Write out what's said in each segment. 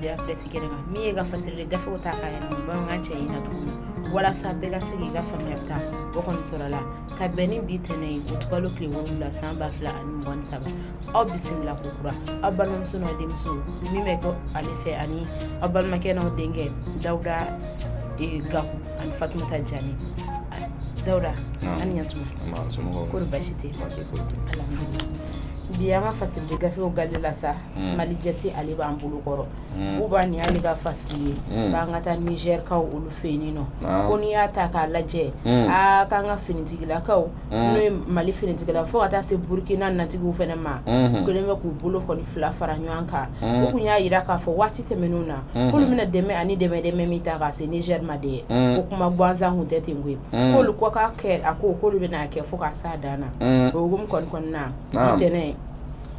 Jɛya Presse kɛnɛ kan, min ye ka fasirili gafew ta k'a yɛlɛma bamanankan cɛ in na tuguni, walasa bɛɛ ka se k'i ka faamuya ta o kɔni sɔrɔ la ka bɛn ni bi tɛnɛ ye, utukalo tile 7 san 2023. Aw bisimila ko kura, aw balimamuso n'aw denmuso min bɛ kɛ ale fɛ, ani aw balimakɛ n'aw denkɛ Dawuda Gaku ani Fatumata Jani. Dawuda, an ni ɲantuma. Kɔri baasi tɛ? Alhamdulillah. Bi an ka fasirili gafew gale la sa, Mali Jɛti ale b'an bolo kɔrɔ. Buba, nin y'ale ka fasiri ye k'an ka taa Nizɛrikaw olu fɛ yen nɔ. Ko n'i y'a ta k'a lajɛ, aa, k'an ka finitigilakaw, n'o ye Mali finitigila, fo ka taa se Burukina natigiw fana ma, u kɛlen bɛ k'u bolo kɔni fila fara ɲɔgɔn kan. U kun y'a jira k'a fɔ waati tɛmɛnenw na k'olu bɛna dɛmɛ ani dɛmɛ dɛmɛ min ta k'a se Nizɛri ma de ye, ko kuma gansan kun tɛ ten koyi, k'olu ko k'a kɛ, a ko k'olu bɛna kɛ fo k'a s'a dan na. O hukumu kɔni kɔnɔna na, tɛnɛn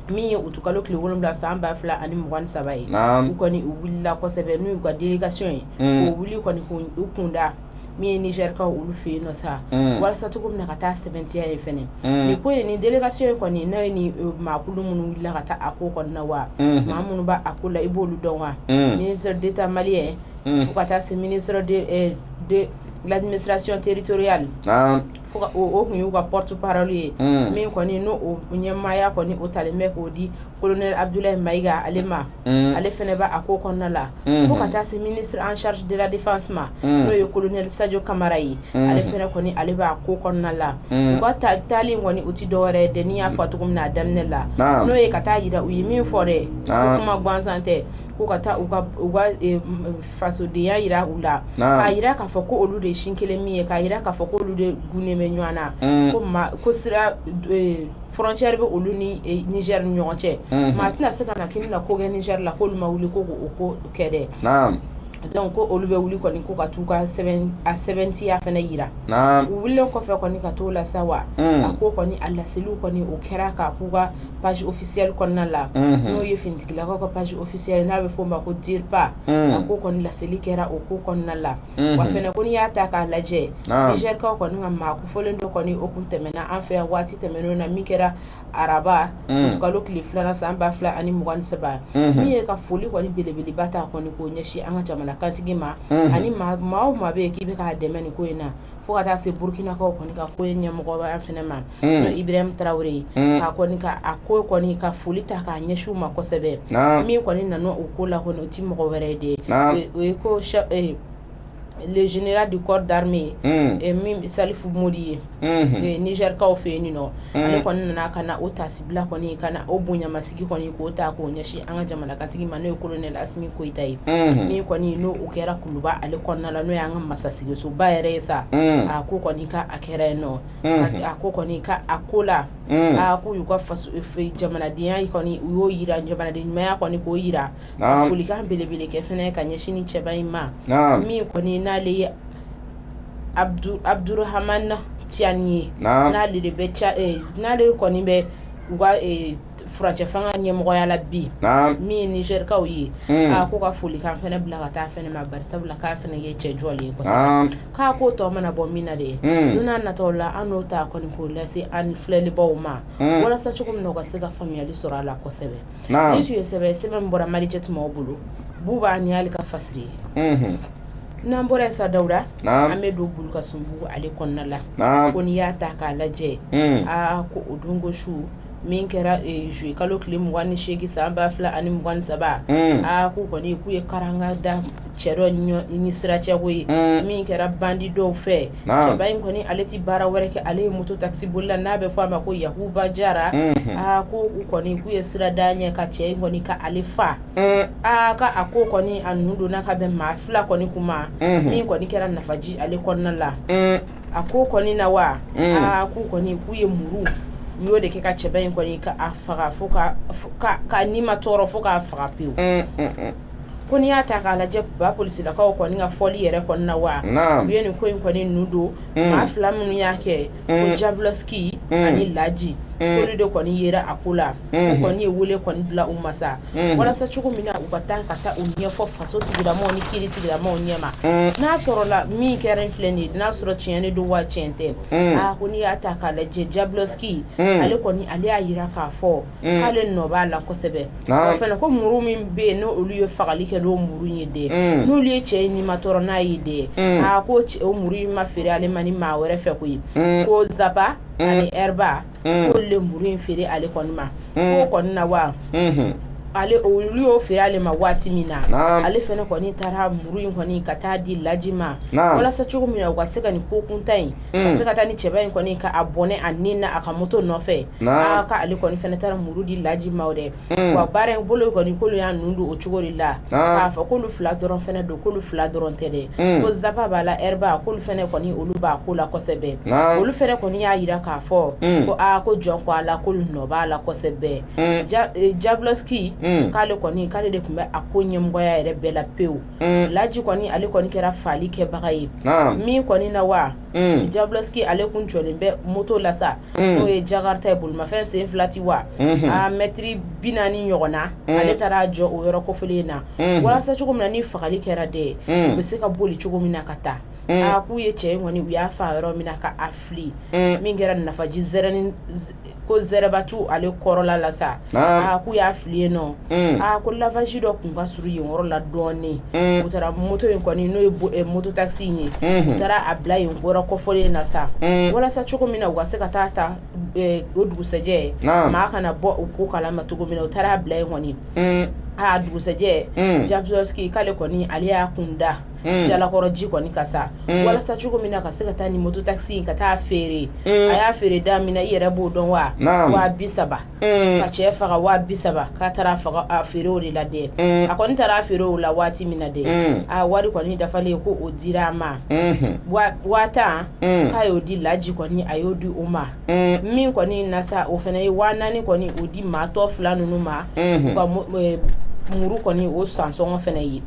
min ye utukalo tile 7 san 2023 ye, u kɔni u wulila kosɛbɛ n'u y'u ka délégation ye, k'o wuli kɔni k'u kunda min ye Nizɛrikaw olu fɛ yen nɔ sa, walasa cogo min na ka taa sɛbɛntiya ye fɛnɛ nin ko ye. Nin délégation in kɔni, n'o ye ni maakulu minnu wulila ka taa a ko kɔni na wa, maa minnu b'a a ko la, i b'olu dɔn wa? Ministre d'État malien, fo ka taa se ministre de l'Administration territoriale, fo o tun y'u ka porte-parole ye. Min kɔni n'o o ɲɛmaaya kɔni o talen bɛ k'o di colonel Abdoulaye Maïga ale ma, ale fɛnɛ b'a a ko kɔnɔna la, fo ka taa se ministre en charge de la Défense ma, n'o ye colonel Sadio Kamara ye, ale fɛnɛ kɔni ale b'a ko kɔnɔna la. U ka taali kɔni, o ti dɔwɛrɛ ye dɛ, n'i y'a fɔ cogo min na a daminɛ la, n'o ye ka taa yira u ye min fɔ dɛ, ko kuma gansan tɛ, ko ka taa u ka fasodenya yira u la, k'a yira k'a fɔ ko olu de ye sin kelen min ye, k'a yira k'a fɔ ko olu de gunnen bɛ ɲɔgɔn na, ko ma ko sira frontière bɛ olu ni Niger ni ɲɔgɔn cɛ, maa tɛna se ka na k'i bɛna ko kɛ Niger la k'olu ma wuli ko k'o ko kɛ dɛ. Donc ko olu bɛ wuli kɔni ko ka t'u ka sɛbɛn a sɛbɛntiya fɛnɛ yira. U wulilen kɔfɛ kɔni ka t'o la sa wa, a ko kɔni a laseliw kɔni o kɛra k'a k'u ka page officielle kɔnɔna la, n'o ye finitigilakaw ka page officielle, n'a bɛ f'o ma ko DIRPA. A ko kɔni laseli kɛra o ko kɔnɔna la wa fɛnɛ, ko n'i y'a ta k'a lajɛ, Nizɛrikaw kɔni ka maa kofɔlen dɔ kɔni o kun tɛmɛna an fɛ yan waati tɛmɛnenw na, min kɛra araba kalo tile 2 san 2023, min ye ka foli kɔni belebeleba ta kɔni k'o ɲɛsin an ka jamana kantigi ma, ani maa o maa bɛ yen k'i bɛ k'a dɛmɛ nin ko in na, fo ka taa se Burukinakaw kɔni ka ko ye ɲɛmɔgɔya fɛnɛ ma, n'o Ibrahim Traoré ye, k'a kɔni ka a ko kɔni ka foli ta k'a ɲɛsin u ma kosɛbɛ. Min kɔni nana o ko la kɔni, o ti mɔgɔ wɛrɛ ye de, o ye ko le général du corps d'armée min Salifu Modi ye Nizɛrikaw fɛ yen nɔ. Ale kɔni nana ka na o tasibila kɔni, ka na o bonyamasigi kɔni k'o ta k'o ɲɛsin an ka jamana kantigi ma, n'o ye colonel Asimi Goyita ye. Min kɔni n'o o kɛra Kuluba ale kɔnɔna la, n'o y'an ka masasigisoba yɛrɛ ye sa, a ko kɔni ka a kɛra yen nɔ. A ko kɔni ka a ko la, a k'u y'u ka faso jamanadenya kɔni u y'o yira, jamanaden ɲumanya kɔni k'o yira, ka folikan belebele kɛ fɛnɛ ka ɲɛsin ni cɛba in ma. Min kɔni n'ale ye Abdurahamane Tiani ye, n'ale de bɛ n'ale kɔni bɛ u ka furancɛ fanga ɲɛmɔgɔya la bi, min ye Nizɛrikaw ye, a ko ka folikan fɛnɛ bila ka taa fɛnɛ ma, bari sabula k'a fɛnɛ ye cɛ jɔlen ye kosɛbɛ. K'a ko tɔ mana bɔ min na de, don n'a nataw la, an n'o ta kɔni k'o lase an filɛlibaw ma, walasa cogo min na u ka se ka faamuyali sɔrɔ a la kosɛbɛ. Ni tun ye sɛbɛn sɛbɛn min bɔra Mali Jɛtimaw bolo. Buba, ni y'ale ka fasiri ye. N'an bɔra yen sa, Dawuda, an bɛ don Bulukasunbugu ale kɔnɔna la. Ko n'i y'a ta k'a lajɛ, aa, ko o don su min kɛra juillet kalo tile 28 san 2023, aa, k'u kɔni k'u ye karanga da cɛ dɔ ni sira cɛko ye min kɛra bandi dɔw fɛ. Cɛba in kɔni, ale tɛ baara wɛrɛ kɛ, ale ye moto taxi bolila, n'a bɛ fɔ a ma ko Yakuba Jara. Aa, ko u kɔni k'u ye sira da ɲɛ ka cɛ in kɔni ka ale fa. Aa, ka a ko kɔni a ninnu donna ka bɛn maa fila kɔni kuma min kɔni kɛra Nafaji ale kɔnɔna la. A ko kɔni na wa, aa, k'u kɔni k'u ye muru, u y'o de kɛ ka cɛba in kɔni ka a faga, fo ka ni ma tɔɔrɔ fo k'a faga pewu. Ko n'i y'a ta k'a lajɛ, ba polisilakaw kɔni ka fɔli yɛrɛ kɔni na wa, u ye nin ko in kɔni ninnu don maa fila minnu y'a kɛ, ko Jablɔski ani Laji. K'olu de kɔni yera a ko la, u kɔni ye wele kɔni bila u ma sa, walasa cogo min na u ka taa ka taa u ɲɛfɔ faso tigilamɔgɔw ni kiiri tigilamɔgɔw ɲɛma, n'a sɔrɔla min kɛra in filɛ nin ye, n'a sɔrɔ tiɲɛ de don wa tiɲɛ tɛ. Aa, ko n'i y'a ta k'a lajɛ, Jablonski ale kɔni, ale y'a jira k'a fɔ k'ale nɔ b'a la kosɛbɛ. O fana ko muru min bɛ yen, n'olu ye fagali kɛ n'o muru ye dɛ, n'olu ye cɛ in ni ma tɔɔrɔ n'a ye dɛ, aa, ko o muru in ma feere ale ma ni maa wɛrɛ fɛ koyi. Ko Zaba ani Ɛriba, k'olu le muru in feere ale kɔni ma. K'o kɔni na wa, ale olu y'o feere ale ma waati min na, ale fana kɔni taara muru in kɔni ka taa di Laji ma, walasa cogo min na u ka se ka nin ko kuntan in, ka se ka taa ni cɛba in kɔni ka a bɔnɛ a ni na a ka moto nɔfɛ. Aa, ka ale kɔni fana taara muru di Laji ma dɛ. Wa baara in bolo kɔni, k'olu y'a nun don o cogo de la, k'a fɔ k'olu fila dɔrɔn fana don, k'olu fila dɔrɔn tɛ dɛ, ko Zaba b'a la, Ɛriba, k'olu fana kɔni olu b'a ko la kosɛbɛ. Olu fana kɔni y'a jira k'a fɔ ko aa, ko jɔn ko a la, k'olu nɔ b'a la kosɛbɛ. Jablonski, k'ale kɔni, k'ale de tun bɛ a ko ɲɛmɔgɔya yɛrɛ bɛɛ la pewu. Laji kɔni, ale kɔni kɛra faali kɛbaga ye min kɔni na wa, Jablonski ale kun jɔlen bɛ moto la sa, n'o ye Jakarta ye, bolimafɛn sen fila ti wa, a mɛtiri 40 ɲɔgɔn na, ale taara jɔ o yɔrɔ kofɔlen in na, walasa cogo min na ni fagali kɛra dɛ, u bɛ se ka boli cogo min na ka taa. Aa, k'u ye cɛ in kɔni, u y'a faa yɔrɔ min na ka a fili min kɛra nafaji zɛrɛni ko zɛrɛbatu ale kɔrɔla la sa, aa, k'u y'a fili yen nɔ. Aa, ko lavage dɔ kun ka surun yen yɔrɔ la dɔɔnin. U taara moto in kɔni, n'o ye moto taxi in ye, u taara a bila yen yɔrɔ kofɔlen na sa, walasa cogo min na u ka se ka taa ta o dugusɛjɛ, maa kana bɔ u ko kalama cogo min na. U taara a bila yen kɔni. Aa, dugusɛjɛ, Jablonski k'ale kɔni, ale y'a kun da Jalakɔrɔ ji kɔni ka sa, walasa cogo min na ka se ka taa ni moto taxi in ka taa feere. A y'a feere da min na, i yɛrɛ b'o dɔn wa, 30,000. Ka cɛ faga 30,000, k'a taara faga a feere o de la dɛ. A kɔni taara a feere o la waati min na dɛ, a wari kɔni dafalen, ko o dira a ma. 10,000, k'a y'o di Laji kɔni, a y'o di o ma. Min kɔni na sa, o fana ye 4000 kɔni o di maa tɔ fila ninnu ma, u ka muru kɔni o sansɔngɔ fana ye.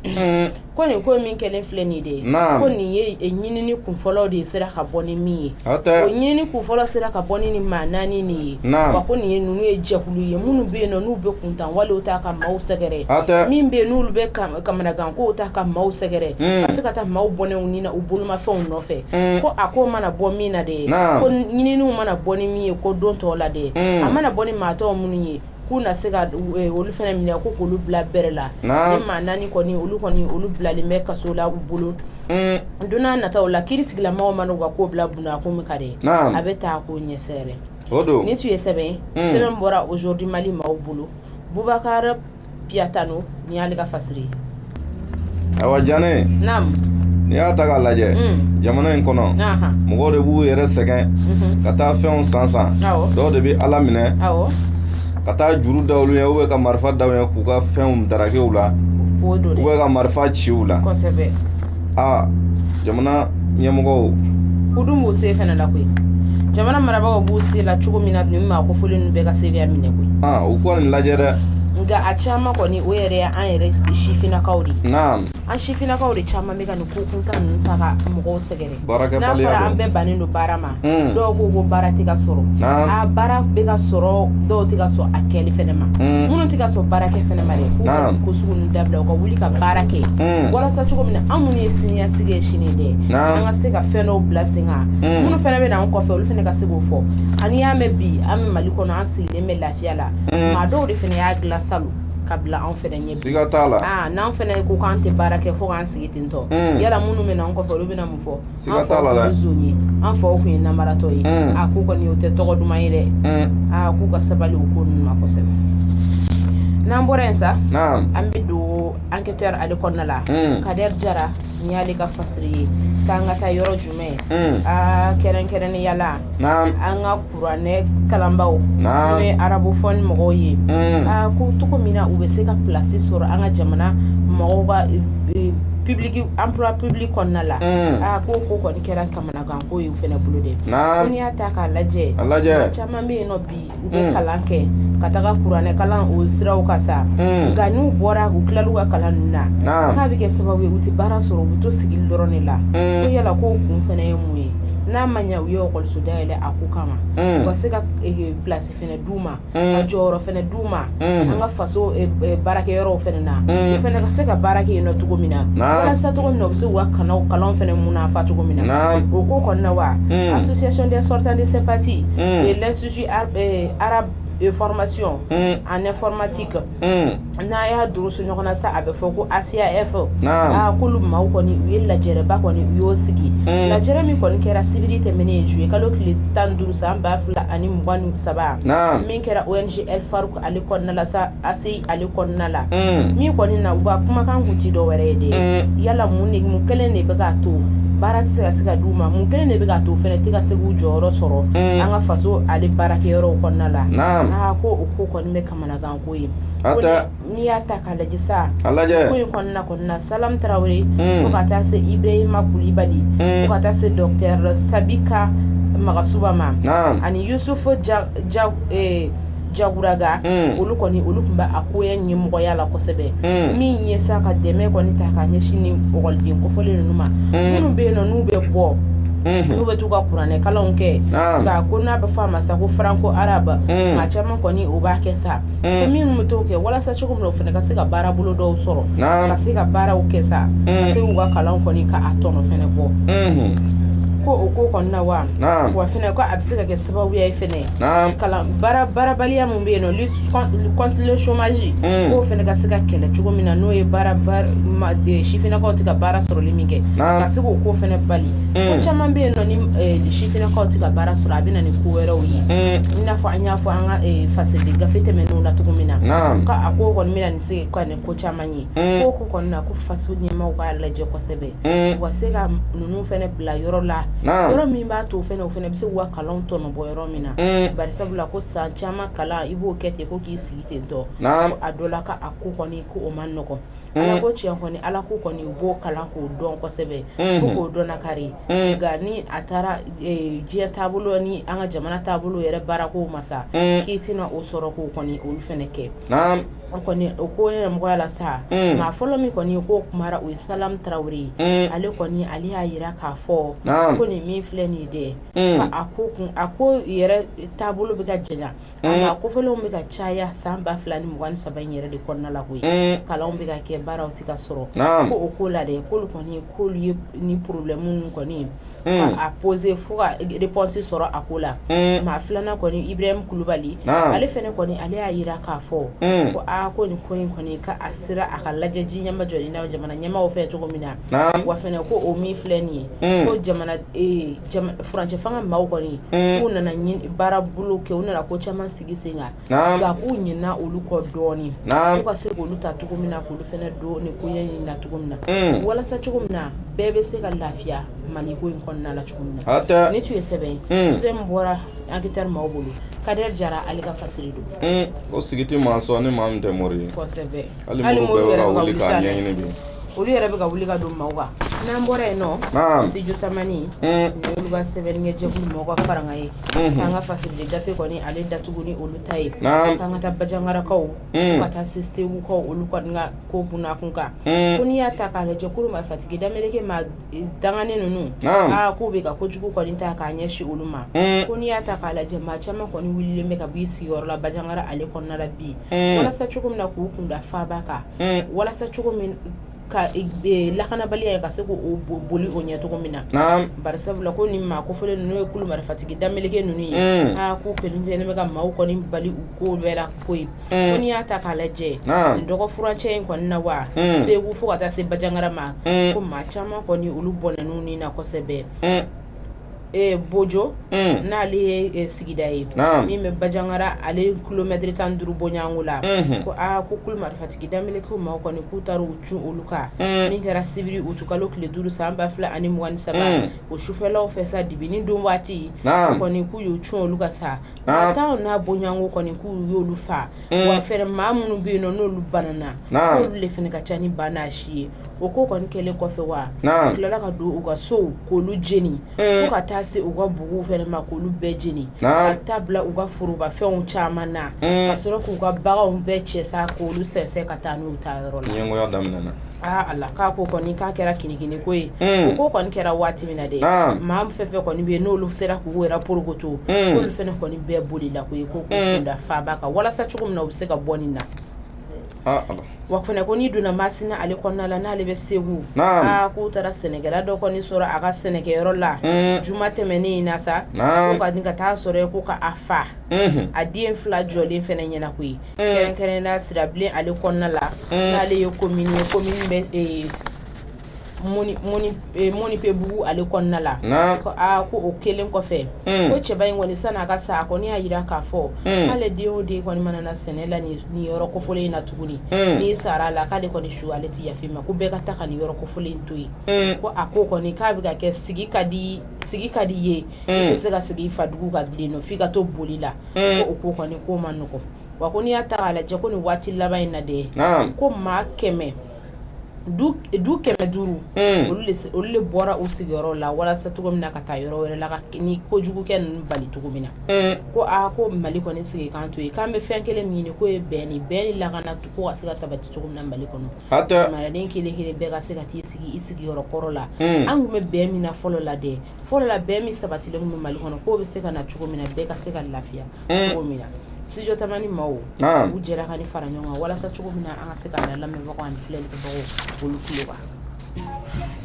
Ko nin ko min kɛlen filɛ nin de ye, ko nin ye ɲinini kunfɔlɔ de sera ka bɔ ni min ye, o ɲinini kunfɔlɔ sera ka bɔ ni nin maa naani nin ye. Wa ko nin ye ninnu ye jɛkulu ye minnu bɛ yen nɔ, n'u bɛ kuntan walew ta ka maaw sɛgɛrɛ, min bɛ yen n'olu bɛ kamanagankow ta ka maaw sɛgɛrɛ, ka se ka taa maaw bɔnɛ u ni na u bolomafɛnw nɔfɛ. Ko a ko mana bɔ min na de, ko ɲininiw mana bɔ ni min ye, ko don tɔw la de, a mana bɔ ni maa tɔw minnu ye, k'u na se ka olu fana minɛ, ko k'olu bila bɛrɛ la. Ni maa naani kɔni, olu kɔni, olu bilalen bɛ kaso la u bolo. Don n'a nataw la, kiiri tigilamɔgɔw mana u ka ko bila bunakun min kan dɛ, a bɛ taa ko ɲɛsɛrɛ. Nin tun ye sɛbɛn sɛbɛn bɔra Aujourd'hui Mali maaw bolo. Bubakari Piyatano, nin y'ale ka fasiri ye. Ayiwa Janɛ, n'i y'a ta k'a lajɛ, jamana in kɔnɔ, mɔgɔw de b'u yɛrɛ sɛgɛn ka taa fɛnw san san. Dɔw de bɛ ala minɛ ka taa juru da olu ɲɛ, ou bien ka marifa da u ɲɛ k'u ka fɛnw darake u la, ou bien ka marifa ci u la. Aa, jamana ɲɛmɔgɔw, u dun b'u se fana la koyi. Jamana marabagaw b'u se la cogo min na, nin maa kofɔlen ninnu bɛɛ ka se ka minɛ koyi. Aa, u ka nin lajɛ dɛ. Nka a caman kɔni, o yɛrɛ ye an yɛrɛ sifinnakaw de ye. An sifinnakaw de caman bɛ ka nin ko kuntan ninnu ta ka mɔgɔw sɛgɛrɛ. N'a fɔra an bɛɛ bannen don baara ma, dɔw ko ko baara tɛ ka sɔrɔ. A baara bɛ ka sɔrɔ, dɔw tɛ ka sɔn a kɛli fɛnɛ ma. Minnu tɛ ka sɔn baara kɛ fɛnɛ ma dɛ, k'u ka nin ko sugu ninnu dabila, u ka wuli ka baara kɛ, walasa cogo min na an minnu ye siniɲɛsigi ye sini dɛ, an ka se ka fɛn dɔw bila sen kan. Minnu fɛnɛ bɛ na an kɔfɛ, olu fɛnɛ ka se k'o fɔ. Ani y'a mɛn bi an bɛ Mali kɔnɔ, an sigilen bɛ lafiya la, maa dɔw de fɛnɛ y'a dilan salon ka bila anw fɛnɛ ɲɛ bi. Siga t'a la. Aa, n'an fɛnɛ ko k'an tɛ baara kɛ fo k'an sigi ten tɔ, yala minnu bɛ na an kɔfɛ, olu bɛna mun fɔ? Siga t'a la dɛ. An faw tun ye zon ye, an faw tun ye namaratɔ ye. A ko kɔni, o tɛ tɔgɔ duman ye dɛ. Aa, k'u ka sabali o ko ninnu ma kosɛbɛ. N'an bɔra yen sa, an bɛ don enquêteur ale kɔnɔna la. Kader Jara, nin y'ale ka fasiri ye. K'an ka taa yɔrɔ jumɛn? Aa, kɛrɛnkɛrɛnnenya la, an ka kuranɛ kalanbaw, n'o ye arabophone mɔgɔw ye, aa, ko cogo min na u bɛ se ka place sɔrɔ an ka jamana mɔgɔw ka public, emploi public kɔnɔna la. Aa, ko ko kɔni kɛra kamanaganko ye u fɛnɛ bolo dɛ. Ko n'i y'a ta k'a lajɛ, maa caman bɛ yen nɔ bi, u bɛ kalan kɛ ka taga kuranɛ kalan o siraw kan sa, nka n'u bɔra, u tilal'u ka kalan ninnu na, k'a bɛ kɛ sababu ye u tɛ baara sɔrɔ, u bɛ to sigili dɔrɔn de la. Ko yala k'o kun fɛnɛ ye mun ye? N'a ma ɲɛ u ye ekɔliso dayɛlɛ a ko kama, u ka se ka place fɛnɛ d'u ma, ka jɔyɔrɔ fɛnɛ d'u ma an ka faso baarakɛyɔrɔw fɛnɛ na, u fɛnɛ ka se ka baara kɛ yen nɔ cogo min na, walasa cogo min na u bɛ se k'u ka kalanw fɛnɛ munafa cogo min na. O ko kɔnɔna wa, Association des sortants de Sympathie de l'Institut arabe de formation en informatique, n'a y'a durusu ɲɔgɔn na sa, a bɛ fɔ ko ACAF, aa k'olu maaw kɔni u ye lajɛrɛba kɔni u y'o sigi. Lajɛrɛ min kɔni kɛra sibiri tɛmɛnen juillet kalo tile 15 san 2023, min kɛra ONG El Farouk ale kɔnɔna la sa, ACI ale kɔnɔna la, min kɔni na u ka kumakan kun ti dɔ wɛrɛ ye dɛ, yala mun de, mun kelen de bɛ k'a to baara tɛ se ka d'u ma, mun kelen de bɛ k'a to fɛnɛ tɛ ka se k'u jɔyɔrɔ sɔrɔ an ka faso ale baarakɛyɔrɔw kɔnɔna la? Aa ko o ko kɔni bɛ kamanagan ko ye. N'i y'a ta k'a lajɛ sa, a lajɛ ko in kɔnɔna Salam Tarawele, fo ka taa se Ibrahima Kulibali, fo ka taa se docteur Sabika Magasuba ma, ani Yusufu Jaguraga, olu kɔni olu tun bɛ a koɲɛ ɲɛmɔgɔya la kosɛbɛ. Min ye sa ka dɛmɛ kɔni ta ka ɲɛsin ni ekɔliden kofɔlen ninnu ma, minnu bɛ yen nɔ n'u bɛ bɔ, n'u bɛ t'u ka kuranɛ kalanw kɛ, nka ko n'a bɛ fɔ a ma sa ko franco arabe, maa caman kɔni o b'a kɛ sa, ko minnu bɛ t'o kɛ walasa cogo min na o fana ka se ka baara bolo dɔw sɔrɔ, ka se ka baaraw kɛ sa, ka se k'u ka kalan kɔni ka a tɔnɔ fana bɔ. Ko o ko kɔni na wa, wa fana ko a bɛ se ka kɛ sababuya ye fana, kalan baarabaliya min bɛ yen nɔ, lutte contre le chômage, k'o fana ka se ka kɛlɛ cogo min na, n'o ye baara sifinnakaw tɛ ka baara sɔrɔli min kɛ, ka se k'o ko fana bali. Ko caman bɛ yen nɔ, ni sifinnakaw tɛ ka baara sɔrɔ, a bɛ na ni ko wɛrɛw ye, i n'a fɔ an y'a fɔ an ka fasirili gafe tɛmɛnenw na cogo min na, ka a ko kɔni bɛna ni se ka ni ko caman ye. Ko kɔni na, ko faso ɲɛmaaw k'a lajɛ kosɛbɛ, u ka se ka ninnu fana bila yɔrɔ la, yɔrɔ min b'a to fana u fana bɛ se k'u ka kalanw tɔnɔbɔ yɔrɔ min na. Bari sabula ko san caman kalan i b'o kɛ ten ko k'i sigi ten tɔ, a dɔ la ka a ko kɔni ko o man nɔgɔn. Ala ko tiɲɛ kɔni, Ala ko kɔni u b'o kalan k'o dɔn kosɛbɛ fo k'o dɔn kari, nka ni a taara diɲɛ taabolo ni an ka jamana taabolo yɛrɛ baarako ma sa, k'i tɛna o sɔrɔ k'o kɔni olu fana kɛ. O kɔni o ko ɲɛmɔgɔya la sa, maa fɔlɔ min kɔni k'o kumara, o ye Salam Tarawele ye. Ale kɔni ale y'a jira k'a fɔ ko nin min filɛ nin ye dɛ, ka a ko kun a ko yɛrɛ taabolo bɛ ka janya, a maa kofɔlenw bɛ ka caya san 2023 in yɛrɛ de kɔnɔna la koyi, kalanw bɛ ka kɛ, baaraw tɛ ka sɔrɔ. Ko o ko la dɛ, k'olu kɔni k'olu ye ni problème ninnu kɔni a poser fo ka réponse sɔrɔ a ko la. Maa filanan kɔni, Ibrahim Kulubali, ale fana kɔni ale y'a jira k'a fɔ ko aa ko nin ko in kɔni ka a sera a ka lajɛ ji ɲɛma jɔ na jamana ɲɛmaaw fɛ cogo min na. Wa fana ko o min filɛ nin ye, ko jamana furancɛ fanga maaw kɔni k'u nana baara bolo kɛ, u nana ko caman sigi sen kan, nka k'u ɲinɛna olu kɔ dɔɔnin, k'u ka se k'olu ta cogo min na, k'olu fana don nin koɲɛ in na cogo min na, walasa cogo min na bɛɛ bɛ se ka lafiya Mali ko in kɔnɔna la cogo min na. Nin tun ye sɛbɛn ye, sɛbɛn min bɔra enquêteur maaw bolo. Kader Jara, ale ka fasiri don. O sigi tɛ maa sɔn ni maa min tɛ mori ye. Kosɛbɛ. Hali moriw bɛɛ bɛ ka wuli k'a ɲɛɲini bi. Olu yɛrɛ bɛ ka wuli ka don maaw kan. N'an bɔra yen nɔ, Studio Tamani ni olu ka sɛbɛnnikɛ jɛkulu mɔgɔw ka farankan ye, k'an ka fasirili gafe kɔni ale datugu ni olu ta ye, k'an ka taa Bajangarakaw, fo ka taa se Segukaw, olu kɔni ka ko bunakun kan. Ko n'i y'a ta k'a lajɛ, kulu marifatigi dameleke maa danganen ninnu, aa k'u bɛ ka kojugu kɔni ta k'a ɲɛsin olu ma. Ko n'i y'a ta k'a lajɛ, maa caman kɔni wulilen bɛ ka b'i sigiyɔrɔ la Bajangara ale kɔnɔna la bi, walasa cogo min na k'u kunda faaba kan, walasa cogo min ka lakanabaliya ye ka se k'o boli o ɲɛ cogo min na. Bari sabula ko nin maa kofɔlen ninnu ye kulu marifatigi dameleke ninnu ye, aa k'u kelen kelen bɛ ka maaw kɔni bali u ko bɛɛ la koyi. Ko n'i y'a ta k'a lajɛ, nin dɔgɔ furancɛ in kɔni na wa, Segu fo ka taa se Bajangara ma, ko maa caman kɔni olu bɔnɛn'u ni na kosɛbɛ. Bojo, n'ale ye sigida ye min bɛ Bajangara ale kilomɛtiri 15 bɔɲɔgɔnko la, ko aa ko kulu marifatigi dameleke maaw kɔni k'u taara u cun olu kan, min kɛra sibiri utukalo tile 5 san 2023, o sufɛlaw fɛ sa, dibini don waati kɔni, k'u y'u cun olu kan sa, maa 10 n'a bɔɲɔgɔnko kɔni k'u y'olu faa. Wa fɛnɛ maa minnu bɛ yen nɔ n'olu banana, olu de fɛnɛ ka ca ni ba n'a si ye. O ko kɔni kɛlen kɔfɛ wa, u tilala ka don u ka sow k'olu jeni, fo ka taa se u ka buguw fɛnɛ ma k'olu bɛɛ jeni, ka taa bila u ka forobafɛnw caman na, ka sɔrɔ k'u ka baganw bɛɛ cɛ sa k'olu sɛnsɛn ka taa n'u taa yɔrɔ la. Ɲɛngoya daminɛna. Aa Ala, k'a ko kɔni k'a kɛra kinikini ko ye. O ko kɔni kɛra waati min na dɛ, maa fɛn fɛn kɔni bɛ yen n'olu sera k'u yɛrɛ porokoto, olu fana kɔni bɛɛ bolila ko ye ko k'u da faaba kan walasa cogo min na u bɛ se ka bɔ nin na. Wa fana ko n'i donna Masina ale kɔnɔna la, n'ale bɛ Segu, aa k'u taara sɛnɛkɛla dɔ kɔni sɔrɔ a ka sɛnɛkɛyɔrɔ la juma tɛmɛnen in na sa, ko ka ka taa sɔrɔ ko ka a fa a den fila jɔlen fana ɲɛna koyi, kɛrɛnkɛrɛnnenya Sirabilen ale kɔnɔna la, n'ale ye komini ye, komini bɛ Mɔnipebugu ale kɔnɔna la. Aa ko o kɛlen kɔfɛ, ko cɛba in kɔni sani a ka sa, a kɔni y'a jira k'a fɔ k'ale den o den kɔni mana na sɛnɛ la nin yɔrɔ kofɔlen in na tuguni, n'i sara a la, k'ale kɔni su ale tɛ yafa i ma, ko bɛɛ ka taa ka nin yɔrɔ kofɔlen in to yen. Ko a ko kɔni k'a bɛ ka kɛ sigi ka di i ye, i tɛ se ka sigi i fa dugu kan bilen nɔ, f'i ka to boli la. Ko o ko kɔni k'o man nɔgɔn. Wa ko n'i y'a ta k'a lajɛ, ko nin waati laban in na dɛ, ko maa 100, du 500, olu de bɔra u sigiyɔrɔ la walasa cogo min na ka taa yɔrɔ wɛrɛ la ka ni kojugukɛ ninnu bali cogo min na. Ko aa ko Mali kɔni sigi kan to yen, k'an bɛ fɛn kelen min ɲini, k'o ye bɛn ni bɛn ni lakana, ko ka se ka sabati cogo min na Mali kɔnɔ, jamanaden kelen kelen bɛɛ ka se ka t'i sigi i sigiyɔrɔ kɔrɔ la. An tun bɛ bɛn min na fɔlɔ la dɛ, fɔlɔ la bɛn min sabatilen tun bɛ Mali kɔnɔ, k'o bɛ se ka na cogo min na, bɛɛ ka se ka lafiya cogo min na. Studio Tamani maaw, u jɛra ka nin fara ɲɔgɔn kan walasa cogo min na an ka se k'a da lamɛnbagaw ani filɛlikɛbagaw olu tulo kan.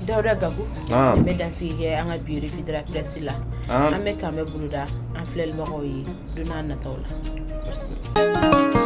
Dawuda Gaku, an bɛ dansigi kɛ an ka bi revue de la presse la. An bɛ kanbɛn boloda an filɛlibagaw ye don n'a nataw la.